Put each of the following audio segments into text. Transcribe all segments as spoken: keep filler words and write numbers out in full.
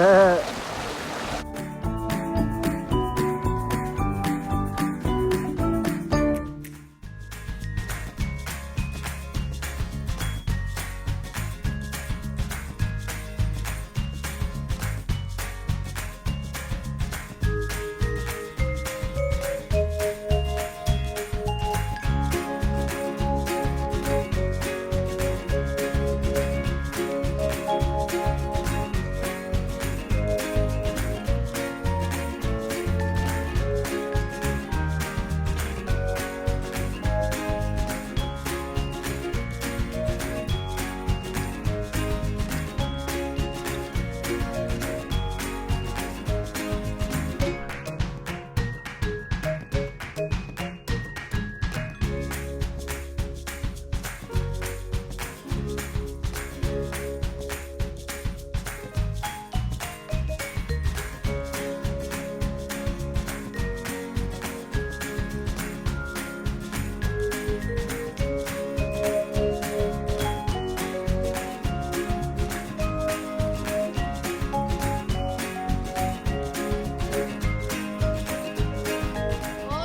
འོ་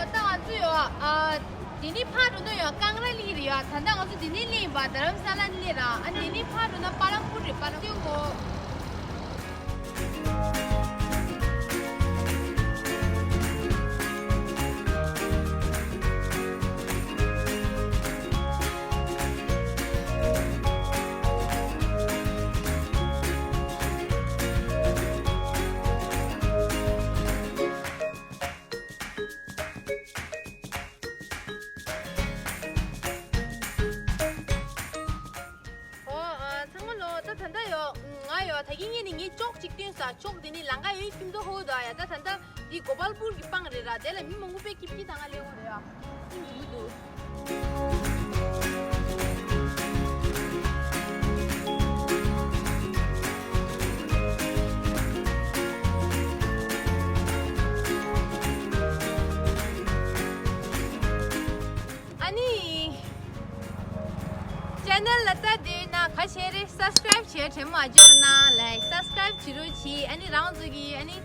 ད་ང་ཚོ་ཡོད་ཨ། དེ་ནི་ཕར་འགྲོ་ན་ཡང་ཀང་ར་སླེབས་རེད་ཡ། ད་ལྟ་ང་ཚོ་དེ་ནི་སླེབས་ཡིན་པ། རྡ་རམ་ས་ལ་སླེབས་ར། ཨ་དེ་ནི་ཕར་འགྲོ་ན་པ་ལམ་པུར་རེད། པ་ལམ་པུར་གོ། ཨོ། ཨ། ཚང་མ་ལོ། ད་ད་ལྟ་ཡོ། ང་ཡོ། ད་གིན་ངས་ནི་ངའི་ཅོག་ཅིག་བཏོན་ས། ཅོག་དེ་ནི་ལམ་ཁ་ཡོད་ཁྱིམ་ཐོག་ཧོ་དོ་ཡ། ད་ད་ལྟ་འདི་གོ་པལ་པུར་གྱི་སྤང་རེད་ར། དེ་ལ་མི་མང་པོ་དཔེ་ཀིབ་ཀིབ་ད་ང་སླེབས་འོང་རེད་ཡ། སེམས་སྡུག་གི་འདུག་ཨ་ནི། ཅེ་ནལ་ལ་ལྟ་འདོད་ན་ཁ་ཤས་རེ་སབ་སི་ཀ་རེབ་བྱས་དྲན་མ་བརྗེད་རོགས་གནང་། ལའིཀ་སབ་སི་ཀ་རེབ་བྱེད་རོགས་གྱིས། ཨ་ནི་རང་ཚོ་གི་ཨ་ནི་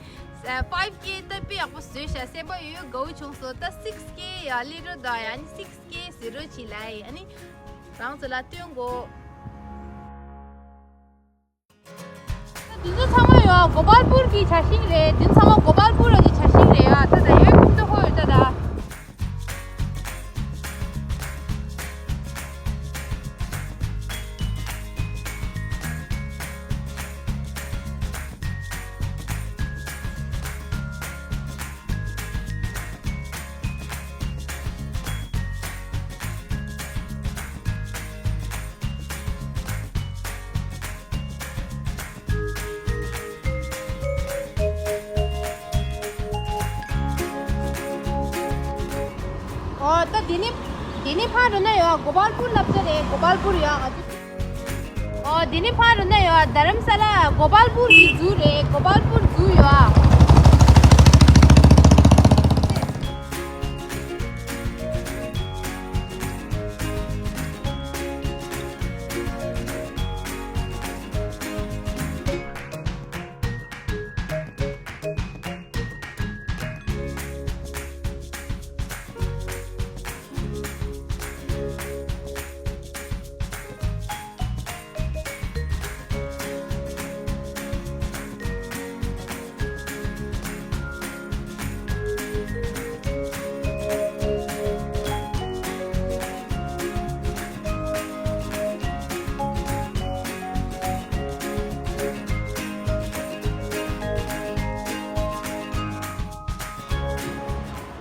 ཕའིབ་ཀེ་ད་དཔེ་ཡག་པོ་བཟོས་ཤག་སེམས་པ་ཡོད་དགའ་བོ་བྱུང་སོང་། ད་སིག་སི་ཀེ་ཡ་སླེབས་འགྲོ་ད་ཡ། ཨ་ནི་སིག་སི་ཀེ་བཟོ་རོགས་གྱིས་ལའིཀ། ཨ་ནི་རང་ཚོ་ལ་སྟོན་དགོས། འདི་ཚོ་ཚང་མ་ཡོད་གོ་པལ་པུར་གྱི་ཇ་ཤིང་རེད། འདི་ཚང་མ་གོ་པལ་པུར་གྱི་ཇ་ཤིང་རེད་ཡ། ད་ད་ཡོད་ཁུམ་དུ་ཧོ་ཡོད་ད་ད། ཨོ་ད་དེ་ནི་དེ་ནི་ཕར་འགྲོ་ན་ཡོད་གོ་པལ་པུར་ལབ་ས་རེད། གོ་པལ་པུར་ཡོད། ཨོ་དེ་ནི་ཕར་འགྲོ་ན་ཡོད་རྡ་རམ་ས་ལ་གོ་པལ་པུར་གྱི་ཟུར་རེད། གོ་པལ་པུར་ཟུར་ཡོད།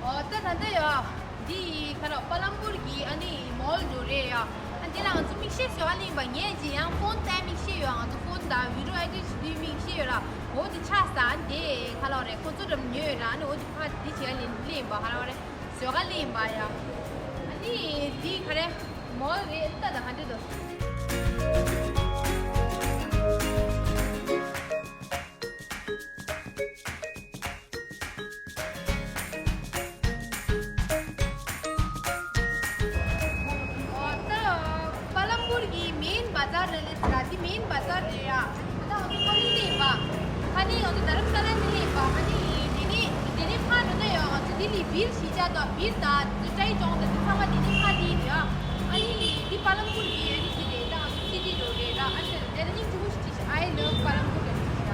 ཨོ་ད་ད་ལྟ་ཡོད། འདི་ཁ་ར་པ་ལམ་པུར་གྱི་ཨ་ནི་མོལ་འགྲོ་རེད་ཡ། ཨ་འདི་ལ་ང་ཚོ་མིག་ཤེལ་བཟོ་བ་ལེན་པ། ངས་ཅི་ཡང་ཕོན་བལྟས་མིག་ཤེལ་ཡོད། ང་ཚོ་ཕོན་དང་བི་ཌིའོ་ཨེ་ཌིཊ་བྱེད་དུས་མིག་ཤེལ་ཡོད་ར། འོ་དེ་ཆགས་ས་འདི་ཁ་ལོ་རེད། ཁོ་ཚོ་འགྲམ་ཉོས་ཡོད་ར། ཨ་ནི་འོ་དེ་ཕ་འདི་བྱེད་ལེན་ལེན་པ་ཁ་ལོ་རེད། བཟོ་ག་ལེན་པ་ཡ། ཨ་ནི་འདི་ཁ་རེ་མོལ་རེད། ད་ད་ག་འདྲ་འདུག་ཨོ་ད་པ་ལམ་པུར་གྱི་མེན་བ་ཛར་རེད་ལེ་ཟེར་ར། འདི་མེན་བ་ཛར་རེད་ཡ། ད་ང་ཚོ་ཁ་ལུ་ནས་ཡིན་པ། ཁ་ ཨ་ནི་ང་ཚོ་དྷ་རམ་ས་ལ་ནས་སླེབས་པ། ཨ་ནི་དེ་ནས་དེ་ནས་ཕར་འགྲོ་ན་ཡང་ང་ཚོ་དེ་ལས་བིར་གཞིས་ཆགས་དང་བིར་དང་ཏྲའི་ཅོང་དང་དེ་ཚང་མ་དེ་ནས་ཕར་དེ་རེད་ཨ། ཨ་ནི་འདི་པ་ལམ་པུར་གྱི་ཨ་ནི་དེ་རེད། ད་ང་ཚོ་སི་ཊི་འགྲོ་རེད་ར། ཨ་ནི་དེ་ལ་སྙིང་རྗེ་པོ་ཞིག་བྲིས་ཤག I love Palampur ལབ་བྲིས་ཤག་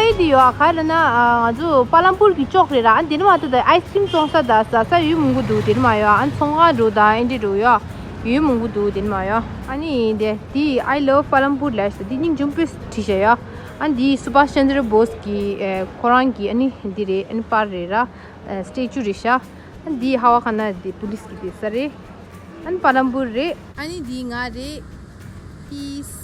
ཨེ་འདི་ཡོད་ག་རེ་ན། ང་ཚོ་པ་ལམ་པུར་གྱི་ཅོག་རེད་ར། ཨ་འདི་ནི་མ་ཏོ་ད་ཨའི་སི་ཀྲིམ་བཙོང་ས་དང་ཟ་ས་ཡུལ་མང་པོ་འདུག་དེ་ནི་མ་ཡོད། ཨ་ཚོང་ཁང་འགྲོ་དང་ཨེ་འདྲི་འགྲོ་ཡོད། ཡུལ་མང་པོ་འདུག་དེ་ནི་མ་ཡོད། ཨ་ནི་འདི་དེ་I love Palampur ལབ་ཤག་དེ་སྙིང་རྗེ་པོ་བྲིས་ཤག་ཡོད། ཨ་འདི་སུ་བྷ་ཤ་ཅན་དྲ་བྷོས་ཀྱི་ཁོ་རང་གི་ཨ་ནི་འདི་རེད། ཨ་ནི་པར་རེད་ར། སི་ཊེ་ཅུ་རེད་ཤག་ཨ་འདི་ཧ་བ་ཁ་ན་འདི་པུ་ལིས་ཀྱི་བསྡད་ས་རེད། ཨ་ནི་པ་ལམ་པུར་རེད། ཨ་ནི་འདི་ང་རེད། Peace.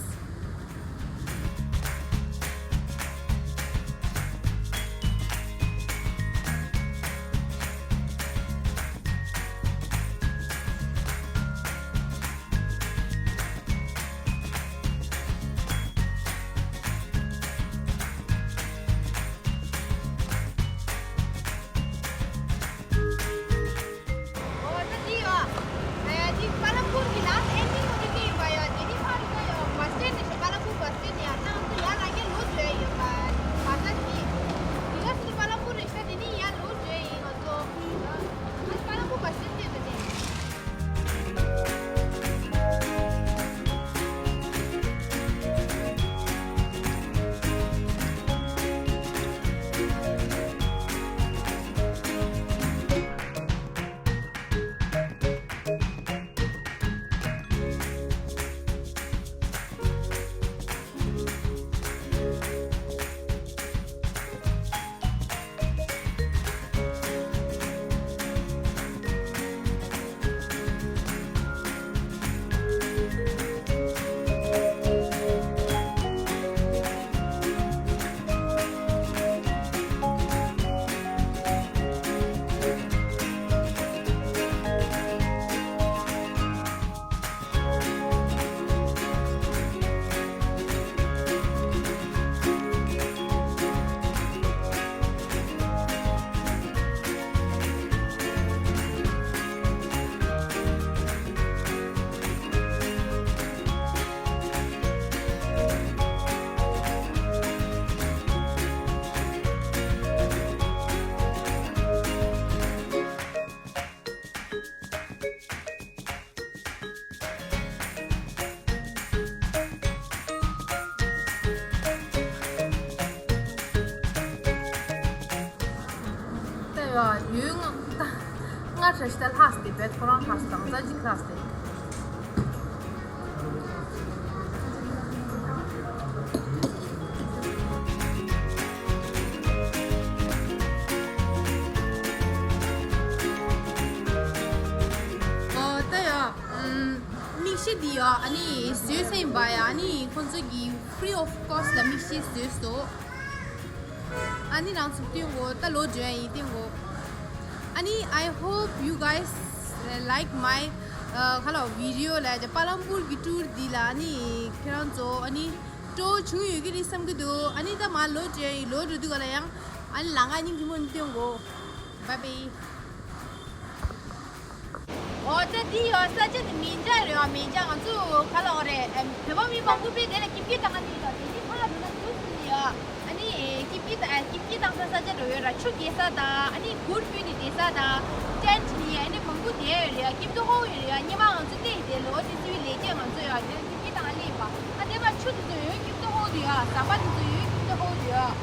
ཨོ་ད་འདི་ཡོད། ཨེ་འདི་པ་ལམ་པུར་གྱི་ལཱ་སི་ཊི་ཨེན་ཌིང་གི་འདི་ཡིན་པ་ཡོད། དེ་འདི་ཕར་ཡོད་ཡོད། བ་སི་ཊེན་ནས་ཤོག་པ་ལམ་པུར་བ་སི་ཊེན་ཡ་ནང་དུ་ཡར་ལ་ངས་ལོ་བརྒྱད་ཡོད་པ། བ་ས་འདི་འདི་ག་སི་པ་ལམ་པུར་རེད་ཤག་དེ་ནི་ཡར་ལོ་བརྒྱད་ཡིན་ང་ཚོ། ཨ་པ་ལམ་པུར་བ་སི་ཊེན་དེ་དེ། ད་ཡ་ཡོད་ང་ད་ང་བཀྲ་ཤིས་ད་ལྷག་སྟེ་བེད་ཁོ་རང་ལྷག་སྟེ་དང་ས་ཅིག་ལྷག་སྟེ། ཨོ་ད་ཡ། ཨམ། མིག་ཤེལ་འདི་ཡ་ཨ་ནི་བཟོས་ཟིན་པ་ཡ། ཨ་ནི་ཁོང་ཚོ་གིས་free of cost ལ་མིག་ཤེལ་བཟོས་སོང་། ཨ་ནི་རང་ཚོ་སྟོན་གོ་ད་ལོ་བརྒྱ་ཡིན་སྟོན་གོ་ཨ་ནི་I hope you guys, uh, like my, uh, ཁ་ལོ་video ལ་ཇ་པ་ལམ་པུར་གྱི་tour འདི་ལ་ཨ་ནི་ཁྱེད་རང་ཚོ་ཨ་ནི་སྤྲོ་བྱུང་ཡོད་ཀྱི་རེད་བསམ་གྱི་འདུག་ཨ་ནི་ད་མ་ལོ་བརྒྱ་ཡིན་ལོ་འགྲོ་དུས་ག་ལ་ཡང་ཨ་ནི་ལ་ང་སྙིང་རྗེ་མོ་ནི་སྟོན་གོ Bye bye. ཨོ་ཙི་འདི་ཡོད་ས་ཆ་འདི་མིན་ཅག་རེད་བ། མིན་ཅག་ང་ཚོ་ག་ལ་འོ་རེད། ཨེམ། བོད་པ་མི་མང་པོ་པས་དེ་ལ་སྐྱིད་སྐྱིད་བཏང་ང་འདི་ཡོད། དེ་འདི་ཕ་ལ་འགྲོ་ན་འདུག་ཟིན་ཡོད། ཨ་ནི་སྐྱིད་སྐྱིད་བཏང་ཨ་སྐྱིད་སྐྱིད་བཏང་ས་ས་ཆ་འགྲོ་ཡོད་ར། ཆུ་རྐྱལ་ས་དང་ཨ་ནི་གུར་ཕུབ་ནས་བསྡད་ས་དང་ཏེན་ཊི་ནི་ཨ་ནི་མང་པོ་བསྡད་ཡོད་རེད། སྐྱིད་པོ་ཧོ་ཡོད་རེད། སྔོན་མ་ང་ཚོ་གནས་དེ་ལོ་དེ་ཚོའི་ལས་ཀྱི་ང་ཚོ་ཡོད་དེ་སྐྱིད་སྐྱིད་བཏང་ཨ་ལེ་ཡིན་པ། ཨ་དེ་མ་ཆུ་དེ་ཚོ་ཡོད་སྐྱིད་པོ་ཧོ་དེ་ཡོད། ཟམ་པ་དེ་ཚོ་ཡོད་སྐྱིད་པོ་ཧོ་དེ་ཡོད།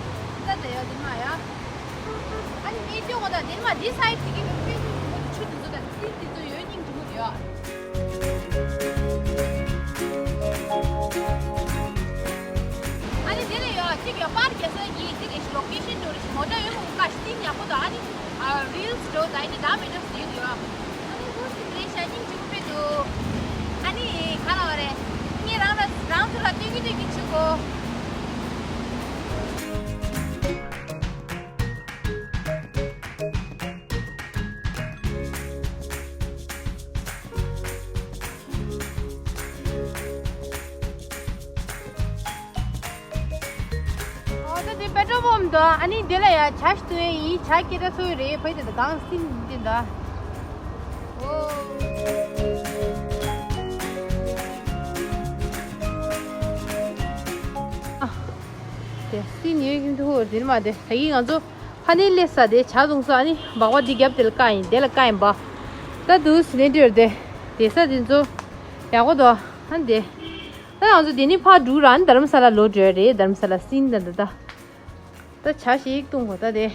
ད་དེ་ཡོད་དེ་མ་ཡོད། ཨ་ནི་ངས་སྐྱོ་བོ་དང་དེ་མ་འདི་སའི་ཊི་གི་ཕུ་ཕུ་ཕུ་ཕུ་ཆུ་དེ་ཚོ་དང་སིལ་དེ་ཚོ་ཡོད་སྙིང་རྗེ་མོ་དེ་ཡོད། ཨ་ནི་དེ་ལས་ཡོད་གཅིག་ཡོད་པར་རྒྱག་ས་གི་དེ་རེད་ལོ་ཀེ་ཤན་འགྲོ་རེད་མོ་ཊ་ཡོད་མོ་ཀ་ཤི་ཉག་པོ་དང་ཨ་ནི་རིལ་སི་འགྲོ་དང་ཨ་ནི་ད་མེ་ཏོག་སིལ་དེ་ཡོད། ཨ་ནི་ལོ་སི་རེད་ཤ་སྙིང་རྗེ་མོ་ཕེ་དུ། ཨ་ནི་ག་ལ་བ་རེད། ངས་རང་ལ་རང་ཚོ་ལ་སྟོན་གི་སྟོན་གི་ཆུ་གོ་ཨོ་ད་དེ་པེ་ཊོལ་པམ་དང་ཨ་ནི་དེ་ལ་ཡ་ཇ་ཞིག་བཏུང་ཡ་ཡིན། ཇ་སྐད་སྒྲ་ཚོ་ཡོད་རེད། ཕ་ཡི་དེ་དང་གང་སྲིན་དེ་འདྲ། ཨོ། སི་ནིའུ་ཡོག་ཁྱིམ་ཐོག་འོ་དེ་མ་དེ་ད་གིན་ང་ཚོ་ཕ་ནི་སླེབས་ས་དེ་ཇ་བཏུང་ས་ཨ་ནི་སྦག་སྦག་འདི་རྒྱབ་དེ་ལ་བཀག་ཡིན་དེ་ལ་བཀག་ཡིན་པ། ད་དུ་སི་ནེ་ཏི་ཡོར་དེ་དེ་ས་དེ་ཚོ་ཡག་པོ་འདུག་ཨ་ནི་དེ། ད་ང་ཚོ་དེ་ནི་ཕར་འགྲོ་ར་ཨ་ནི་དྷ་རམ་ས་ལ་ལོག་འགྲོ་ཡ་རེད། དྷ་རམ་ས་ལ་སི་ནི་ད་ད་ད་ད་ཇ་ཞིག་བཏུང་གོ་ད་དེ།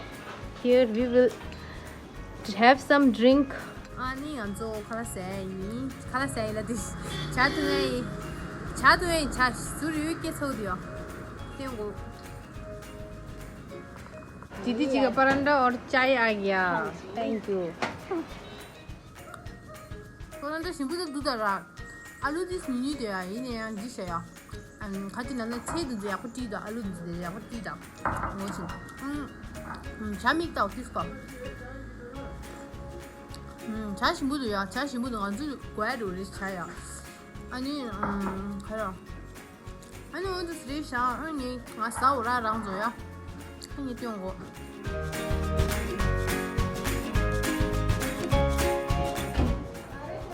Here we will have some drink. ཨ་ནི་ང་ཚོ་ཁ་ལག་ཟས་ཡིན། ཁ་ལག་ཟས་ཡིན་ལ་དེ་ཇ་འཐུང་ཡ་ཡིན། ཇ་འཐུང་ཡ་ཡིན། ཇ་ཟུར་ཡོད་སྐྱེ་ཚོགས་དེ་ཡོ། དེ་འགོ། दीदी जी का परांठा और चाय आ गया। Thank you. ཁོ་རང་འདྲ་ཞིམ་པོ་འདུག་ད་ར། ཨ་ལུ་དེ་ཉུང་ཉུང་དེ་ཡ་ཡིན་ནའི་ཡང་འདི་བྱས་ཡ། ཨམ་ཁ་ཅིག་ལ་ན་ཚལ་དེ་ཚོ་ཡག་པོ་བཀྲུས་དང་ཨ་ལུ་དེ་ཚོ་ཡག་པོ་བཀྲུས་དང་། ངོ་ཆེ། ཨམ་ཇ་མིག་ཏོག་ཏིས་ཀོ། ཨམ་ཇ་ཞིམ་པོ་འདུག་ཡ། ཇ་ཞིམ་པོ་འདུག་ང་ཚོ་དགོས་ཡ་འགྲོ་རེད་ཇ་ཡ། ཨ་ནི་ཨམ་ག་རེ། ཨ་ནི་འོ་འདི་སི་རེད་ཤག་ཨ་ནི་ང་ཟ་འོ་ར་རང་ཚོ་ཡ། ཨ་ནི་སྟོན་གོ།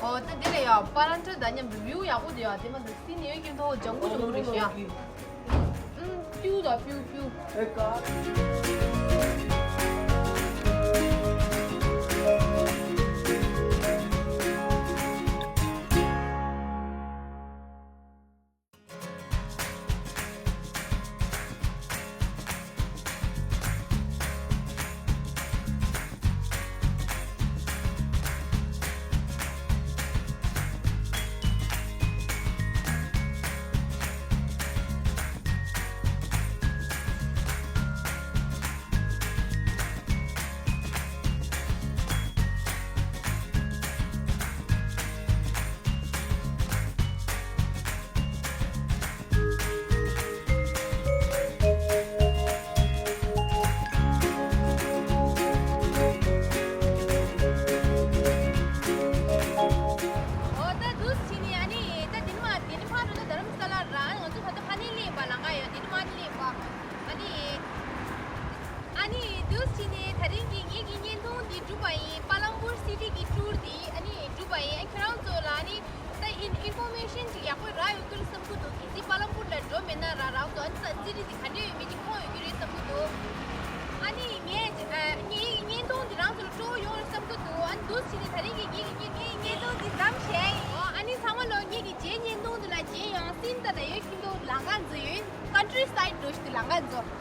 ཨོ་ད་འདི་ལ་ཡ་པ་རན་ཊ་དང་མཉམ་དུ་བིའུ་ཡག་པོ་འདུག་ཡ། དེ་མ་ཟད་སི་ནི་ཡོད་ཀྱི་མཐོ་ལྗང་གུ་ལྗང་གུ་རེད་ཤག་ཨུམ་པིའུ་དང་པིའུ་པིའུ། ཨོ་ད་འདུག་སེ་བྱས་ནས་ཨ་ནི་ད་དེ་ནི་མ་དེ་ནི་ཕར་འགྲོ་ད་དྷ་རམ་ས་ལ་ར་ང་ཚོ་ད་ལྟ་ཕ་ནི་སླེབས་པ་ལམ་ཁ་ཡོད་དེ་ནི་མ་ནི་སླེབས་པ་ཨ་ནི། ཨ་ནི་འདུག་སེ་བྱས་ནས་ད་རིང་གི་ངེད་ཀྱི་བརྙན་ཐུང་འདི་གྲུབ་པ་ཡིན། པ་ལམ་པུར་སི་ཊི་གི་ཊུར་འདི་ཨ་ནི་གྲུབ་པ་ཡིན། ཨ་ཁྱེད་རང་ཚོ་ལ་ཨ་ནི་ད་ཨིན་ཨིན་ཕོར་མེ་ཤན་ཅིག་ཡག་པོ་རག་ཡོད་ཀྱི་རེད་བསམ་གྱི་འདུག་གལ་སྲིད་པ་ལམ་པུར་ལ་འགྲོ་མེད་ན་ར་རང་ཚོ་ཨ་ནི་ད་སི་ཊི་འདི་ག་འདྲ་ཡོད་མེད་ཅིག་མཐོང་ཡོད་ཀྱི་རེད་བསམ་གྱི་འདུག་ཨ་ནི་ངས་ཨ་ངའི་བརྙན་ཐུང་འདི་རང་ཚོ་ལ་སྤྲོ་བོ་ཡོང་རེད་བསམ་གྱི་འདུག་ཨ་ནི་འདུག་སེ་བྱས་ནས་ད་རིང་གི་ངེད་ཀྱི་ངེད་ངའི་བརྙན་ཐུང་འདི་མཚམས་བཞག་ཡིན། ཨ་ནི་ཚང་མ་ལོ་ངེད་ཀྱི་རྗེས་བརྙན་ཐུང་འདི་ལ་མཇལ་ཡོང་། སི་ནི་ད་ད་ཡོད་ཁྱིམ་ཐོག་ལམ་ཁ་འཛུལ་ཡོད། ཀན་ཊི་རི་སའིཌ་འགྲོ་ཞིག་ཏུ་ལམ་ཁ་འཛུལ།